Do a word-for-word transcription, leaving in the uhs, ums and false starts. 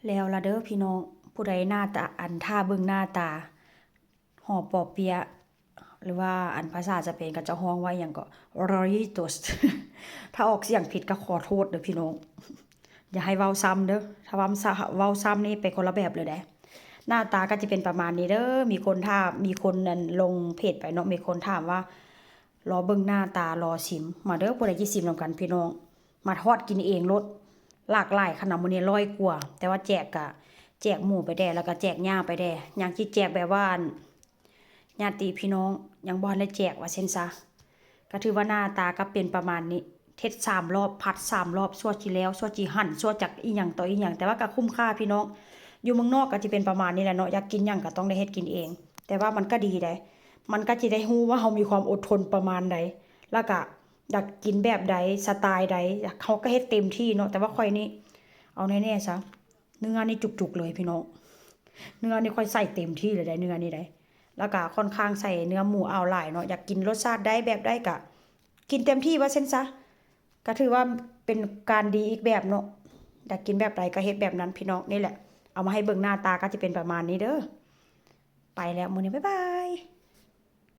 แล้วละเด้อพี่น้อง ผู้ใดหน้าตา อัน ถ้าเบิ่งหน้าตา ห่อปอเปี๊ยะ หรือว่าอันภาษาสเปนก็จะฮ้องว่าหยังก็ rollitos ถ้าออกเสียงผิดก็ขอโทษเด้อพี่น้อง อย่าให้เว้าซ้ำเด้อ ถ้าเว้าซ้ำ เว้าซ้ำนี่ไปคนละแบบเลยเด้ หน้าตาก็จะเป็นประมาณนี้เด้อ มีคนถาม มีคนนั่นลงเพจไปเนาะ มีคนถามว่า รอเบิ่งหน้าตา รอซิม มาเด้อ ผู้ใดสิซิมนำกันพี่น้อง มาทอดกินเองโลด หลากหลายขนาด มื้อนี้ร้อยกว่า แต่ว่าแจกกะ แจกหมู่ไปแด่ แล้วก็แจกย่าไปแด่ ยังสิแจกแบบว่า ญาติพี่น้อง ยังบ่ทันได้แจกว่าซั่นซะ ก็ถือว่าหน้าตาก็เป็นประมาณนี้ เฮ็ดสามรอบ ผัดสามรอบ ซั่วสิแล้ว ซั่วสิหั่น ซั่วจักอีหยังต่ออีหยัง แต่ว่าก็คุ้มค่าพี่น้อง อยู่เมืองนอกก็สิเป็นประมาณนี้แหละเนาะ อยากกินหยังก็ต้องได้เฮ็ดกินเอง แต่ว่ามันก็ดีเด้ มันก็สิได้ฮู้ว่าเฮามีความอดทนประมาณใด แล้วก็อยากกินแบบใด สไตล์ใด เฮาก็เฮ็ดเต็มที่เนาะ แต่ว่าข้อยนี่ เอาแน่ๆซะ เนื้อนี่จุกๆเลยพี่น้อง เนื้อนี่ข้อยใส่เต็มที่เลยได้ เนื้อนี่ได้ แล้วก็ค่อนข้างใส่เนื้อหมูเอาหลายเนาะ อยากกินรสชาติใดแบบใดก็กินเต็มที่ว่าซั่นซะ ก็ถือว่าเป็นการดีอีกแบบเนาะ อยากกินแบบใดก็เฮ็ดแบบนั้นพี่น้อง นี่แหละ เอามาให้เบิ่งหน้าตาก็จะเป็นประมาณนี้เด้อ ไปแล้วมื้อนี้ บ๊ายบาย